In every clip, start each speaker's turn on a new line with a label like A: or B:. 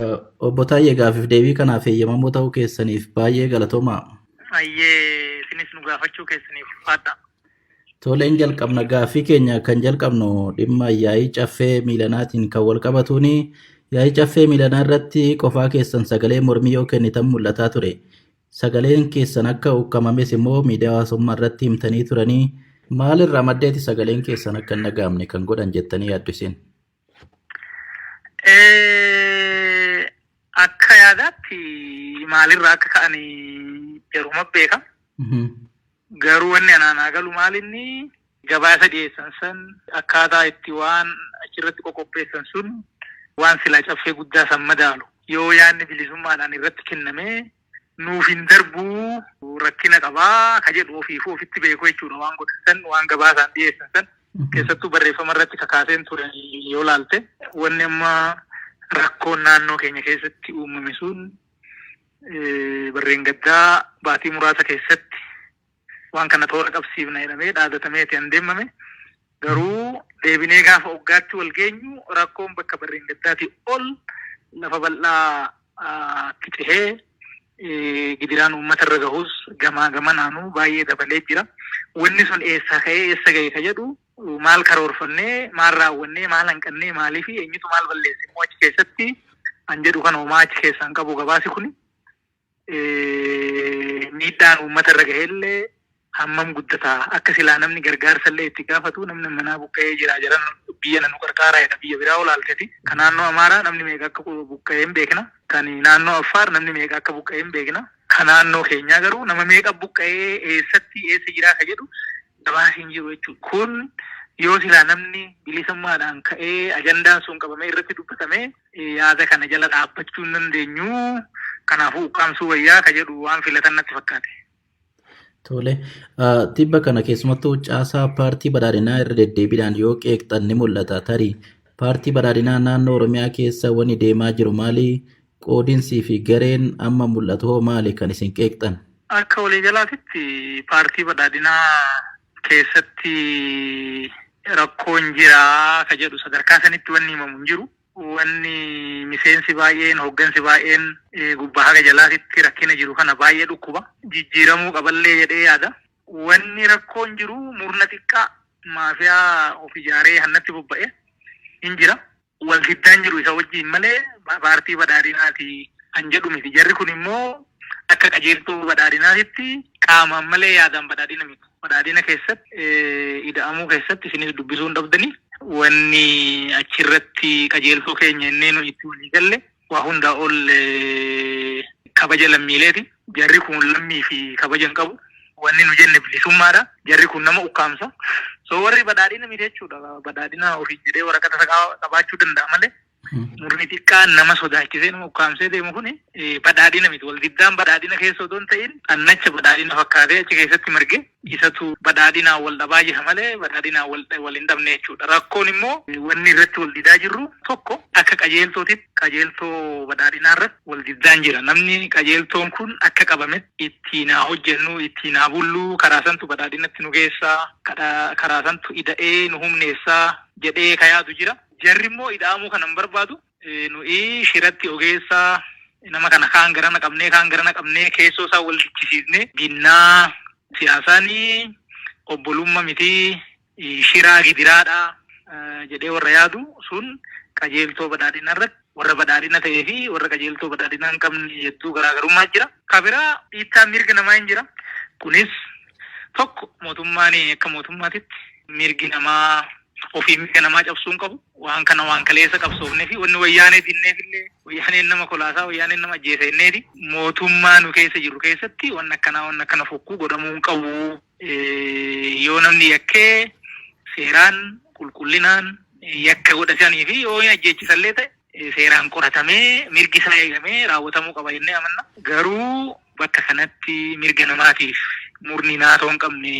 A: Obbo Taayyee, gaafiif deebii kanaaf eeyyamamoo ta'uu keessaniif baay'ee galatoomaa.
B: Ayyee, isinis nu gaafachuu keessaniif ulfaadha.
A: Toleen, jalqabna. Gaaffii keenya kan jalqabnu dhimma yaa'ii caffee miilanaatiin kan wal qabatuuni. Yaa'ii caffee miilanaa irratti qofaa keessan sagalee mormii yoo kennitan mul'ataa ture. Sagaleen keessan akka ukkamames immoo miidiyaa hawaasummaa irratti himtanii turanii. Maalirraa maddeeti sagaleen keessan akka hin dhaga'amne kan godhan jettanii yaaddu isin?
B: Akka yaadaatti maalirraa akka ka'an jaruma beeka. Garuu wanni anaan haa galu maalinni gabaasa dhiyeessan san, akkaataa itti waan achirratti qoqopheessan sun, waan silaa caffee guddaa san madaalu yoo yaadni bilisummaadhaan irratti kenname nuuf hin darbuu, rakkina qabaa ka jedhu ofiifuu ofitti beeku jechuudha. Waan godhan san, waan gabaasaan dhiyeessan san, keessattuu barreeffama irratti kakaaseen ture yoo laalte, wanni amma rakkoon naannoo keenya keessatti uumame sun barreen gaddaa baatii muraasa keessatti waan kana toora qabsiifna jedhamee dhaadatameeti an deemame. Garuu deebinee gaafa hoggaatti wal geenyu rakkoon bakka barreen gaddaatii ol lafa bal'aa cehee, gidiraan uummata irra gahus gamaa gamanaanuu baay'ee dabalee jira. Wanni sun eessaa ka'ee eessa gahe ka jedhu, maal karoorfannee, maal raawwannee, maal hanqannee, maalii fi eenyutu maal balleesse immoo achi keessatti an jedhu kan homaa achi keessaan qabu gabaasi kuni. Miidhaan uummata irra gaheellee hammam guddataa akka silaa namni gargaarsa illee itti gaafatu, namni manaa buqqa'ee jira, jiran biyya nu qarqaaraa jedha. Biyya biraa olaalteeti. Kan naannoo Amaaraa namni meeqa akka buqqa'ee hin beekna. Kan naannoo Affaar namni meeqa akka buqqa'ee hin beekna. Kan naannoo keenyaa garuu nama meeqa buqqa'ee, eessatti, eessa jiraa ka jedhu gabaasi hin jiru jechuudha. Kun yoo silaa namni bilisummaadhaan ka'ee ajandaan sun qabamee irratti dubbatamee, yaada kana jala dhaabbachuu hin dandeenyu. Kanaafuu ukkaamsuu wayyaa ka jedhu waan filatan natti fakkaate.
A: Tole, tibba kana keessumattuu caasaa paartii badhaadhinaa irra deddeebiidhaan yoo qeeqxan ni mul'ata. Tarii paartii badhaadhinaa naannoo Oromiyaa keessa wanni deemaa jiru maali? Qoodinsii fi gareen amma mul'atu hoo maali kan isin qeeqxan?
B: Akka waliigalaatitti paartii badhaadhinaa keessatti rakkoon jira ka jedhu sadarkaa sanitti wanni himamu hin jiru. Wanni miseensi baay'een, hooggansi baay'een gubbaa haga jalaatitti rakkina jiru kana baay'ee dhukkuba. Jijjiiramuu qaballee jedhee yaada. Wanni rakkoon jiru murna xiqqaa maafiyaa of ijaaree hannatti bobba'e hin jira. Wal diddaan jiru isa wajjin malee paartii badhaadhinaati kan jedhu miti. Jarri kun immoo akka qajeeltuu badhaadhinaatitti qaamaan malee yaadaan badhaadhina miti. Badhaadhina keessatti ida'amuu keessatti isinis dubbisuu hin dhabdani. Wanni achirratti qajeeltuu keenya innee nu itti walii galle waa hundaa ol kabaja lammiileeti. Jarri kun lammii fi kabaja hin qabu. Wanni nu jenne bilisummaadha. Jarri kun nama ukkaamsa. So warri badhaadhina miti jechuudha. Badhaadhina ofiin jedhee waraqata qabaachuu danda'a malee, murni xiqqaan nama sodaachisee nama ukkaamsee deemu kuni badhaadhina miti. Wal diddaan badhaadhina keessa otoo hin ta'in, xannacha badhaadhina fakkaatee achi keessatti marge isatu badhaadhinaan wal dhabaa jira malee badhaadhinaan wal hin dhabne jechuudha. Rakkoon immoo wanni irratti wal didaa jirru tokko, akka qajeeltootitti qajeeltoo badhaadhinaa irratti wal diddaan jira. Namni qajeeltoon kun akka qabametti ittiin haa hojjennu, ittiin haa bullu, karaa santu badhaadhinatti nu geessaa, karaa santu ida'ee nu humneessaa jedhee ka yaadu jira. Jarri immoo ida'amuu kana hin barbaadu. Nuyi shiratti ogeessaa nama kana kaan garana qabnee, kaan garana qabnee, keessoo isaa wal dichisiisnee binnaa, siyaasaan obbolumma miti, shiraa gidiraadha jedhee warra yaadu sun qajeeltoo badhaadhinaa irratti warra badhaadhina ta'ee fi warra qajeeltoo badhaadhinaa hin qabne hedduu garaagarummaa jira. Ka biraa dhiittaan mirga namaa hin jira. Kunis tokko, mootummaan akka mootummaatitti mirgi namaa ofii mirga namaa cabsuu hin qabu. Waan kana waan kaleessa qabsoofnee fi wanni wayyaanee dinneef illee, wayyaaneen nama kolaasaa, wayyaaneen nama ajjeesa jenneeti. Mootummaa nu keessa jiru keessatti wanni akkanaa, wanni akkana fokkuu godhamuu hin qabu. Yoo namni yakkee seeraan qulqullinaan yakka godhatanii fi yoo hin ajjeechisallee ta'e, seeraan qoratamee mirgi isaa eegamee raawwatamuu qaba jennee amanna. Garuu bakka kanatti mirga namaatiif murni naatoo hin qabne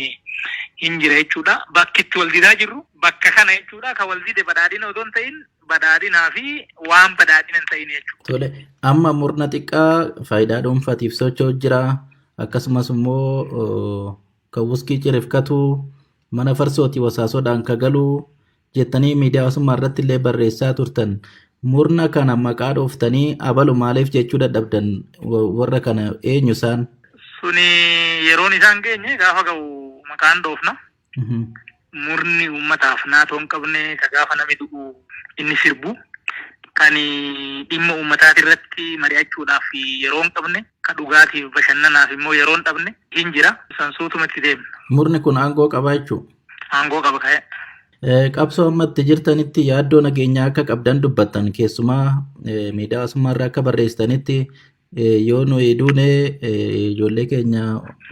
B: hin jira jechuudha. Bakki itti wal didaa jirru bakka kana jechuudha. Ka wal dide badhaadhina otoo hin ta'in badhaadhinaa fi waan badhaadhina hin ta'in jechuudha.
A: Tole, amma murna xiqqaa faayidaa dhuunfaatiif socho'u jira. Akkasumas immoo kan wuskii cirifkatu, mana farsootii wasaasoodhaan ka galu jettanii miidiyaa hawaasummaa irratti illee barreessaa turtan. Murna kana maqaa dhooftanii abalu maaliif jechuu dadhabdan warra kana eenyu isaan?
B: Suni yeroon isaan geenye gaafa ga'u maqaan dhoofna. Murni uummataaf naatoo hin qabne ka gaafa namni du'u inni sirbu kan dhimma uummataati irratti mari'achuudhaaf yeroo hin qabne ka dhugaatiif bashannanaaf immoo yeroo hin dhabne hin jira. San suutumatti deemna.
A: Murni kun aangoo qabaa jechuudha.
B: Aangoo qaba ka'e.
A: Qabsoo ammatti jirtanitti yaaddoo nageenyaa akka qabdan dubbattan keessumaa miidiyaa hawaasummaa irraa akka barreessitanitti yoo nuyi duune ijoollee keenya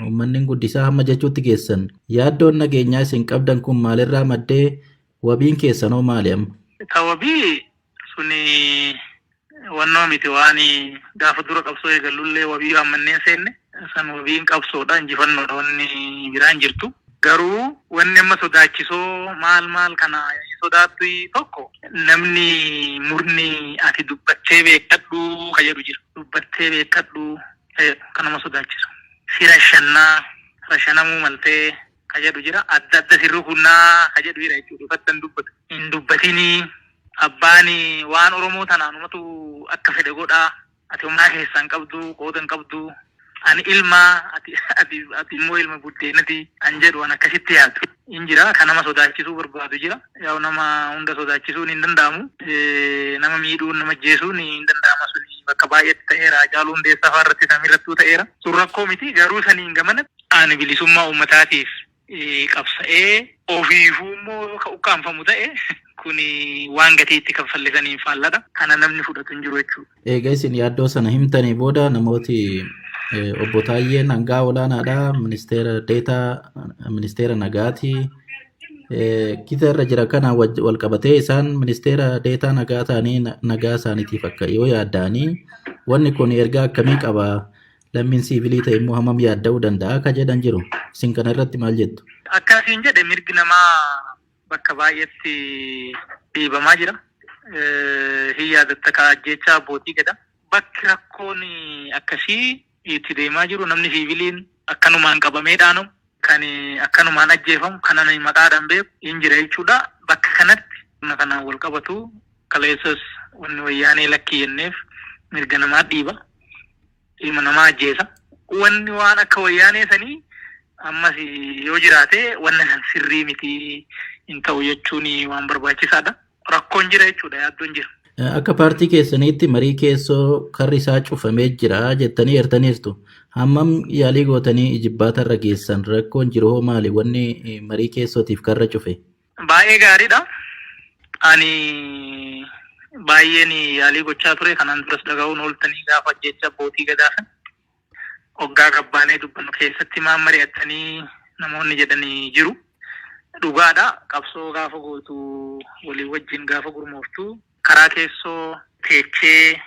A: uummanni guddisaa hamma jechuutti geessan. Yaaddoon nageenyaa isin qabdan kun maalirraa maddee wabiin keessanoo maali amma?
B: Ta wabii suni wannoo miti waan gaafa dura qabsoo eegallullee wabii waammanneen seenne san wabiin qabsoodha injifannoodha wanni biraan jirtu. Garuu wanni amma sodaachisoo maal maal kana sodaattu tokko namni murni ati dubbattee beekadhu ka jedhu jira. Dubbattee beekadhu ka jedhu kan nama sodaachisu. Si rashannaa rashanamuu maltee ka jedhu jira. Adda adda si rukunnaa ka jedhu jira jechuudha. Ifatti hin dubbatu. Hin dubbatinii abbaan waan Oromoo tanaanumatu akka fedhe godhaa. Ati homaa keessaa hin qabdu qooda hin qabdu. Ani ilma ati ati ati immoo ilma buddeenati an jedhu an akkasitti yaadu. Hin jira kan nama sodaachisuu barbaadu jira. Yaa'u nama hunda sodaachisuun hin danda'amu. Nama miidhuun nama ajjeesuun hin danda'ama suni bakka baay'eetti ta'eera. Hacaaluu Hundeessaa fa'aa irratti samiirrattuu ta'eera. Sun rakkoo miti garuu saniin gamanatti ani bilisummaa uummataatiif qabsa'ee ofiifuu immoo ka ukkaanfamu ta'e kuni waan gatii itti kaffallisaniin faalladha. Kana namni fudhatu hin jiru jechuudha.
A: Egaa isin yaaddoo sana himtanii booda namooti obbo Taayyeen hangaa olaanaadha. Ministeera Deetaa, Ministeera Nagaati. Kita irra jira kana wal qabatee isaan ministeera Deetaa nagaa ta'anii nagaa isaaniitiif akka yoo yaadda'anii wanni kun ergaa akkamii qaba? Lammiin siivilii ta'e immoo hammam yaadda'uu danda'a akka jedhan jiru. Isin kana irratti maal jettu?
B: Akkasiin jedhe mirgi namaa bakka baay'eetti dhiibamaa jira. Hin yaadatta ka ajjeechaa abbootii gadaa. Bakki rakkoon akkasii itti deemaa jiru namni siiviliin akkanumaan qabamee dhaanamu kan akkanumaan ajjeefamu kan ani maqaadhaan beeku hin jira jechuudha. Bakka kanatti humna kanaan wal qabatu kaleessas wanni wayyaanee lakkii jenneef mirga namaa dhiiba. Ilma namaa ajjeesa. Wanni waan akka wayyaanee sanii ammas yoo jiraate wanna san sirrii miti hin ta'u jechuun waan barbaachisaadha. Rakkoon jira jechuudha yaaddoon jira.
A: Akka paartii keessaniitti marii keessoo karri isaa cufamee jira jettanii eertaniirtu. Hammam yaalii gootanii ijibbaata irra geessan rakkoon jiru hoo maali wanni marii keessootiif karra cufe?
B: Baay'ee gaariidha. Ani baay'een yaalii gochaa ture kanaan duras dhaga'uun ooltanii gaafa ajjeecha abbootii gadaa sana hoggaa gabbaanee dubbannu keessatti maan mari'attanii namoonni jedhanii jiru. Dhugaadha. Qabsoo gaafa gootu walii wajjin gaafa gurmooftu karaa keessoo teechee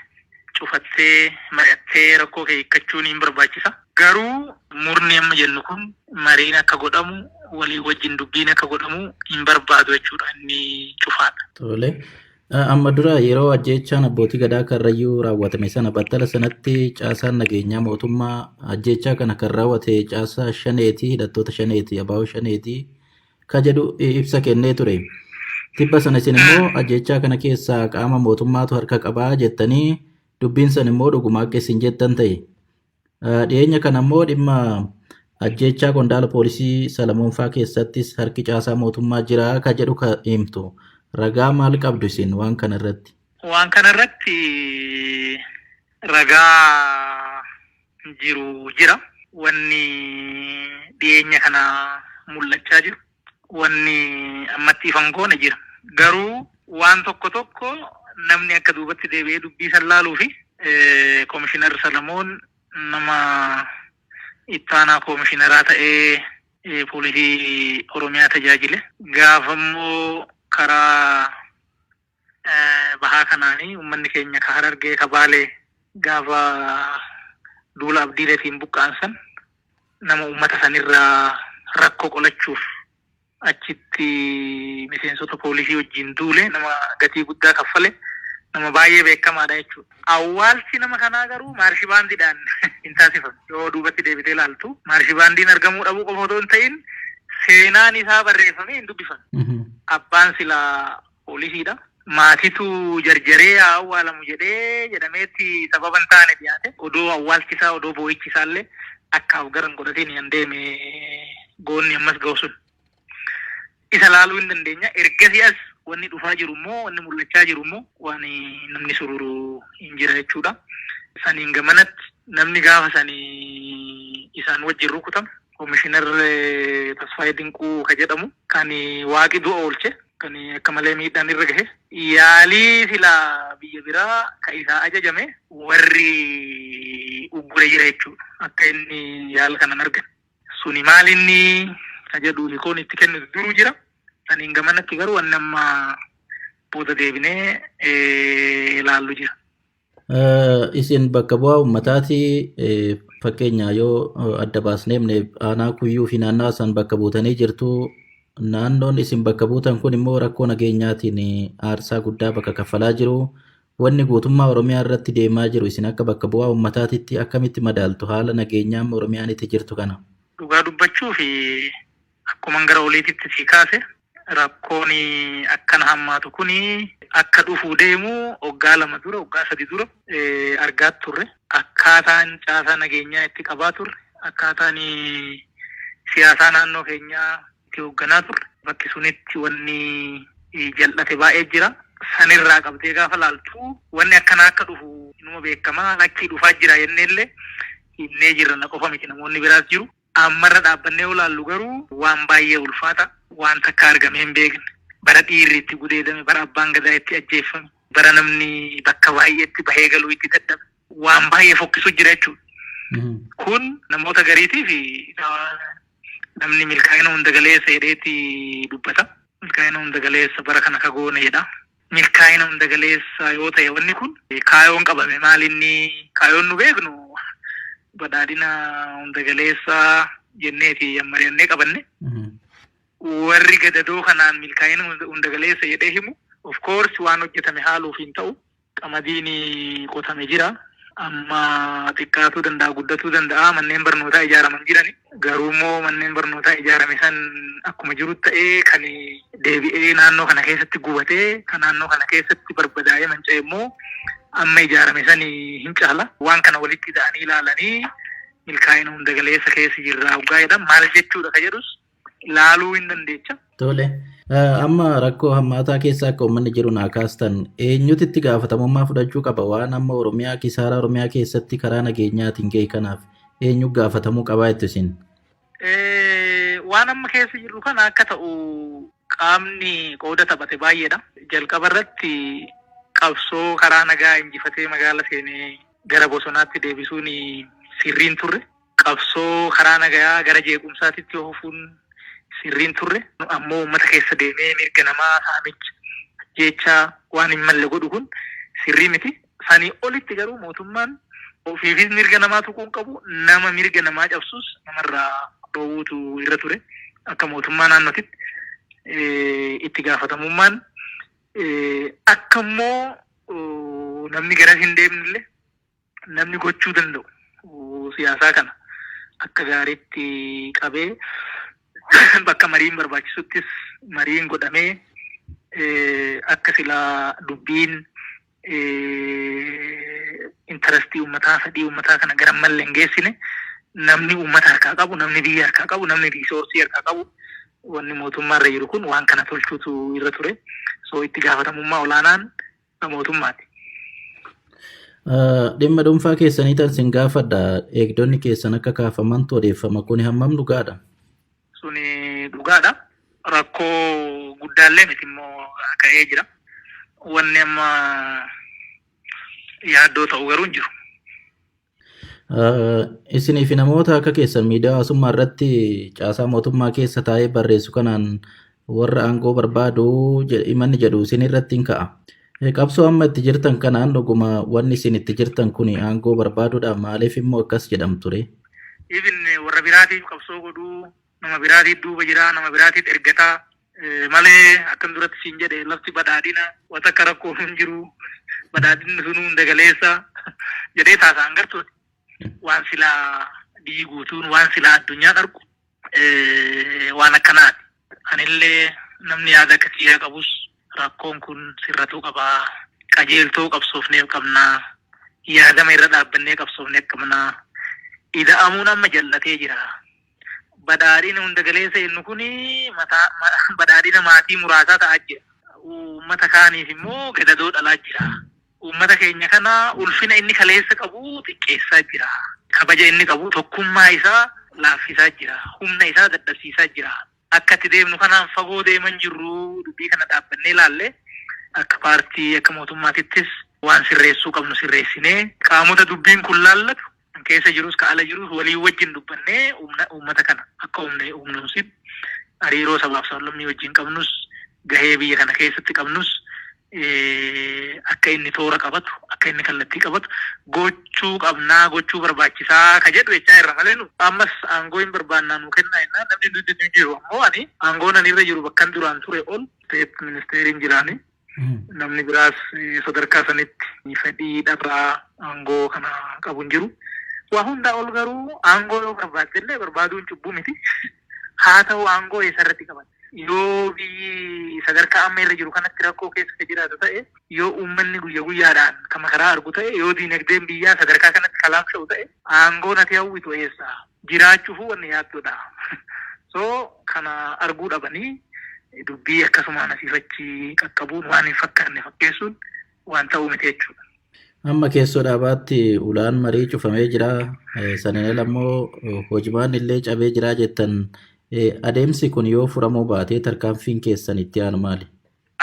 B: cufattee mari'attee rakkoo kee hiikkachuun hin barbaachisa. Garuu murni amma jennu kun mariin akka godhamu walii wajjin dubbiin akka godhamu hin barbaadu jechuudha inni cufaadha.
A: Tole. Amma dura yeroo ajjeechaan abbootii gadaa Karrayyuu raawwatame sana battala sanatti caasaan nageenyaa mootummaa ajjeechaa kana kan raawwate caasaa shaneeti hidhattoota shaneeti abaa'oo shaneeti ka jedhu ibsa kennee ture. Tibba sana isin immoo ajjeechaa kana keessaa qaama mootummaatu harka qabaa jettanii dubbiin san immoo dhuguma akka isin jettan ta'e. Dhiyeenya kana immoo dhimma ajjeechaa qondaala poolisii Salamoon faa keessattis harki caasaa mootummaa jira ka jedhu ka himtu. Ragaa maal qabdu isin waan kana irratti?
B: Waan kana irratti ragaa jiru jira. Wanni dhiyeenya kana mul'achaa jiru wanni ammatti ifan goone jira. Garuu waan tokko tokko namni akka duubatti deebi'ee dubbii san laaluu fi Komishinar Salamoon nama ittaanaa komishinaraa ta'ee poolisii Oromiyaa tajaajile. Gaafa immoo karaa bahaa kanaanii uummanni keenya ka Harargee ka Baalee gaafa duula Abdiileetiin buqqa'an san nama uummata sanirraa rakkoo qolachuuf achitti miseensota poolisii wajjin duule nama gatii guddaa kaffale nama baay'ee beekamaadha jechuudha. Awwaalchi nama kanaa garuu maarshi baandiidhaan hin taasifamne. Yoo duubatti deebitee ilaaltu maarshi baandiin argamuu dhabuu qofa otoo hin ta'in seenaan isaa barreeffamee hin dubbifamne. Abbaan silaa poolisiidha. Maatitu jarjaree haa awwaalamu jedhee jedhameetti sababa hin taane dhiyaate. Odoo awwaalchi isaa, odoo boo'ichi isaallee akkaaf gara hin godhatiin kan deeme goonni ammas ga'u sun. Isa laaluu hin dandeenya. Ergasii as wanni dhufaa jiru immoo, wanni mul'achaa jiru immoo waan namni sururu hin jira jechuudha. Saniin gamanatti namni gaafa sanii isaan wajjin rukutame Komishinar Tasfaayee Dinquu ka jedhamu kan waaqi du'a oolche, kan akka malee miidhaan irra gahe, yaalii silaa biyya biraa ka isaa ajajame warri uggure jira jechuudha. Akka inni yaala kana hin arganne. Suni maal inni ka jedhu hikoon itti kennitu duruu jira. Saniin gamanatti garuu wanni amma booda deebinee ilaallu jira.
A: Isin bakka bu'aa uummataati, fakkeenya yoo adda baasnee himne aanaa Kuyyuu fi naannawaa san bakka buutanii jirtu. Naannoon isin bakka buutan kun immoo rakkoo nageenyaatiin aarsaa guddaa bakka kaffalaa jiru. Wanni guutummaa Oromiyaa irratti deemaa jiru isin akka bakka bu'aa uummataatitti akkamitti madaaltu haala nageenyaa amma Oromiyaan itti jirtu kana?
B: Dhugaa dubbachuu fi akkuma gara oliititti sii kaase, rakkoon akkana hammaatu kun akka dhufuu deemu waggaa 2 dura, waggaa 3 dura argaa turre. Akkaataan caasaa nageenyaa itti qabaa turre, akkaataan siyaasaa naannoo keenyaa itti hoogganaa turre, bakki sunitti wanni jal'ate baay'ee jira. Sanirraa qabdee gaafa laaltu wanni akkanaa akka dhufu inuma beekamaa, lakkii dhufaa jira jenneellee himnee jirra, na qofa miti, namoonni biraas jiru. Ammarra dhaabbannee yoo laallu garuu waan baay'ee ulfaata, waan takka argamee hin beekne, bara dhiirri itti gudeedame, bara abbaan gadaa itti ajjeeffame, bara namni bakka baay'eetti bahee galuu itti dadhabe, waan baay'ee fokkisu jira jechuudha. Kun namoota gariitiif namni milkaa'ina hunda galeessa jedheeti dubbata. Milkaa'ina hunda galeessa bara kana ka goone jedha. Milkaa'ina hunda galeessa yoo ta'e wanni kun, kaayoon qabame maal inni? Kaayoon nu beeknu badhaadhina hunda galeessa jenneeti mari'annee qabanne. Warri gadadoo kanaan milkaa'ina hunda galeessa jedhee himu, of course, waan hojjetame haaluuf hin ta'u. Qamadiin qotame jira. Amma xiqqaatuu danda'a, guddatuu danda'a. Manneen barnootaa ijaaraman jirani. Garuu immoo manneen barnootaa ijaarame san akkuma jiru ta'ee, kan deebi'ee naannoo kana keessatti gubatee, kan naannoo kana keessatti barbadaa'ee manca'e immoo amma ijaarame san hin caala. Waan kana walitti hidhanii ilaalanii milkaa'ina hunda galeessa keessa jirra hoggaa jedhan maal jechuudha ka jedhus laaluu hin dandeecha.
A: Tole. Amma rakkoo hammaataa keessa akka uummanni jiru naa kaastan, eenyutu itti gaafatamummaa fudhachuu qaba? Waan amma Oromiyaa, kisaaraa Oromiyaa keessatti karaa nageenyaatiin ga'e kanaaf eenyu gaafatamuu qabaa jettu isin?
B: Waan amma keessa jirru kana akka ta'u qaamni qooda taphate baay'eedha. Jalqaba irratti qabsoo karaa nagaa injifatee magaala seenee gara bosonaatti deebisuun sirriin turre. Qabsoo karaa nagayaa gara jeequmsaatitti oofuun sirriin turre. Ammoo uummata keessa deemee mirga namaa saamicha, jecha waan hin malle godhu kun sirrii miti. Sanii olitti garuu mootummaan ofiifis mirga namaa tuquu hin qabu, nama mirga namaa cabsus namarraa dhoowwuutu irra ture. Akka mootummaa naannootitti itti gaafatamummaan akka immoo namni garas hin deemnillee namni gochuu danda'u siyaasaa kana akka gaariitti qabee, bakka mariin barbaachisuttis mariin godhamee, akka silaa dubbiin interestii uummataa, fedhii uummataa kana gara malle hin geessine, namni uummata harkaa qabu, namni biyya harkaa qabu, namni resourceii harkaa qabu, wanni mootummaa irra jiru kun waan kana tolchuutu irra ture. So itti gaafatamummaa olaanaan mootummaati.
A: Dhimma dhuunfaa keessanii tan sin gaafadha. Eegdonni keessan akka kaafamantu odeeffama. Kuni hammam dhugaadha?
B: Suni dhugaadha. Rakkoo guddaallee miti, immoo ka'ee jira. Wanni amma yaaddoo ta'u garuu hin jiru.
A: Isinii fi namoota akka keessan miidiyaa hawaasummaa irratti caasaa mootummaa keessa taa'ee barreessu kanaan warra aangoo barbaadu himanni jedhu isin irratti hin ka'a. Qabsoo amma itti jirtan kanaan dhuguma wanni isin itti jirtan kun aangoo barbaaduudha? Maaliif immoo akkas jedhamtu ture?
B: Even warra biraatiif qabsoo godhuu, nama biraatiif duuba jira, nama biraatiif ergataa malee, akkan duratti siin jedhe, lafti badhaadhina, wanta akka rakkoo hin jiru, badhaadhinni sunuu hunda galeessa jedhee taasa'an gartuuti. Waan silaa biyyi guutuun, waan silaa addunyaan argu waan akkanaati. Anillee namni yaada akka kiyyaa qabus Rakkoon kun sirratuu qabaa. Qajeeltoo qabsoofneef qabnaa. Yaadama irra dhaabbannee qabsoofneef qabnaa. Ida'amuun amma jal'atee jira. Badhaadhina hunda galeessa jennu kuni mataa badhaadhina maatii muraasaa ta'aa jira. Uummata kaaniif immoo gadadoo dhalaa jira. Uummata keenya kana ulfina inni kaleessa qabu xiqqeessaa jira. Kabaja inni qabu tokkummaa isaa laaffisaa jira. Humna isaa dadhabsiisaa jira. Akka itti deemnu kanaan fagoo deeman jirru dubbii kana dhaabbannee ilaalle akka paartii akka mootummaatittis waan sirreessuu qabnu sirreessinee qaamota dubbiin kun laallatu kan keessa jirus ka ala jirus walii wajjin dubbannee uummata kana akka humnoomsitti hariiroo sabaaf sablammii wajjin qabnus gahee biyya kana keessatti qabnus akka inni toora qabatu akka inni kallattii qabatu gochuu qabnaa gochuu barbaachisaa ka jedhu jechaa irra malee nu ammas aangoo hin barbaannaa nu kennaa jennaan namni nuti hin jiru ammoo ani aangoon ani irra jiru bakkan duraan ture ol state ministeeriin jiraani. Namni biraas sadarkaa sanitti fedhii dhabaa aangoo kana qabu hin jiru. Waa hundaa ol garuu aangoo yoo barbaadde illee barbaaduun cubbuu miti. Haa ta'u aangoo eessarratti qaban. Yoo biyyi sadarkaa amma irra jiru kanatti rakkoo keessa ka jiraatu ta'e, yoo uummanni guyya guyyaadhaan kan makaraa argu ta'e, yoo diinagdeen biyyaa sadarkaa kanatti kalaamsha'u ta'e, aangoon ati hawwitu eessa? Jiraachuufuu wanni yaaddodha. So kana arguu dhabanii dubbii akkasumaan asiif achi qaqqabuun waan hin fakkaanne fakkeessuun waan ta'uu miti jechuudha.
A: Amma keessoo dhaabaatti ulaan marii cufamee jira. Saniin ala immoo hojimaan illee cabee jira jettan. Adeemsi kun yoo furamuu baate tarkaanfiin keessan itti aanu maali?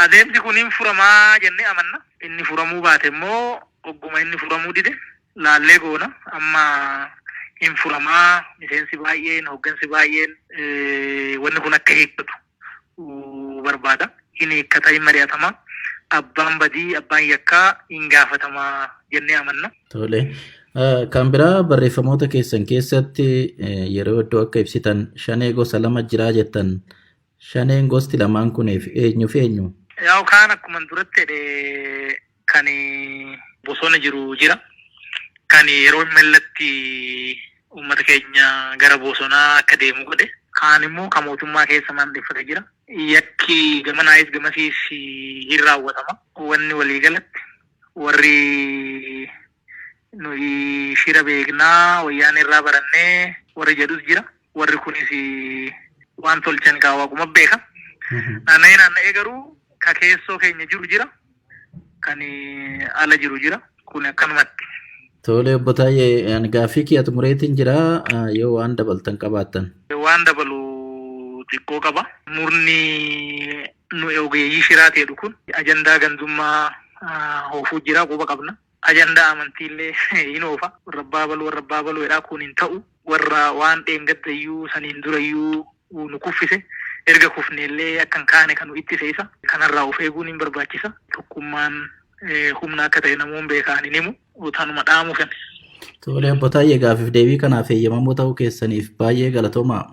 B: Adeemsi kun hin furamaa jennee amanna. Inni furamuu baate immoo ogguma inni furamuu dide laallee goona. Amma hin furamaa miseensi baay'een hooggansi baay'een wanni kun akka hiikkatu barbaada. Hin hiikkata hin mari'atama. Abbaan badii abbaan yakkaa hin gaafatamaa jennee amanna.
A: Tole. Kan biraa barreeffamoota keessan keessatti yeroo iddoo akka ibsitan shanee gosa lama jiraa jettan. Shaneen gosti lamaan kuniif eenyu fi eenyu?
B: Yaa'u kaan akkuma duratti jedhe kan bosona jiru jira. Kan yeroo mallatti uummata keenya gara bosonaa akka deemu godhe. Kaan immoo kan mootummaa keessa maandeffate jira. Yakki gamanaayis gamasiis hin raawwatama. Wanni waliigalatti warri nuyi shira beeknaa wayyaan irraa barannee warri jedhus jira. Warri kunis waan tolchan kaa waaquma beeka. Naanna'ee naanna'ee garuu ka keessoo keenya jiru jira. Kan ala jiru jira. Kun akkanumatti.
A: Tole obbo Taayyee ani gaaffii kiyya xumureetiin jira yoo waan dabaltan qabaattan.
B: Waan dabalu xiqqoo qaba. Murni nu ogeeyyii shiraa ta'edhu kun ajandaa gandummaa hoofuu jira quba qabna. Ajandaa amantiillee hin oofa. Warra abbaa baluu warra abbaa baluu jedhaa kun hin ta'u. Warra waan dheengaddayyuu saniin durayyuu nu kuffise. Erga kufneellee akka hin kaane kan nu ittise isa. Kanarraa of eeguun hin barbaachisa. Tokkummaan humna akka ta'e namoonni beekan hin himu. Tanuma dhaamu fedhe.
A: Tole obbo Taayyee gaaffiif deebii kanaaf eeyyamamoo ta'uu keessaniif baay'ee galatoomaa.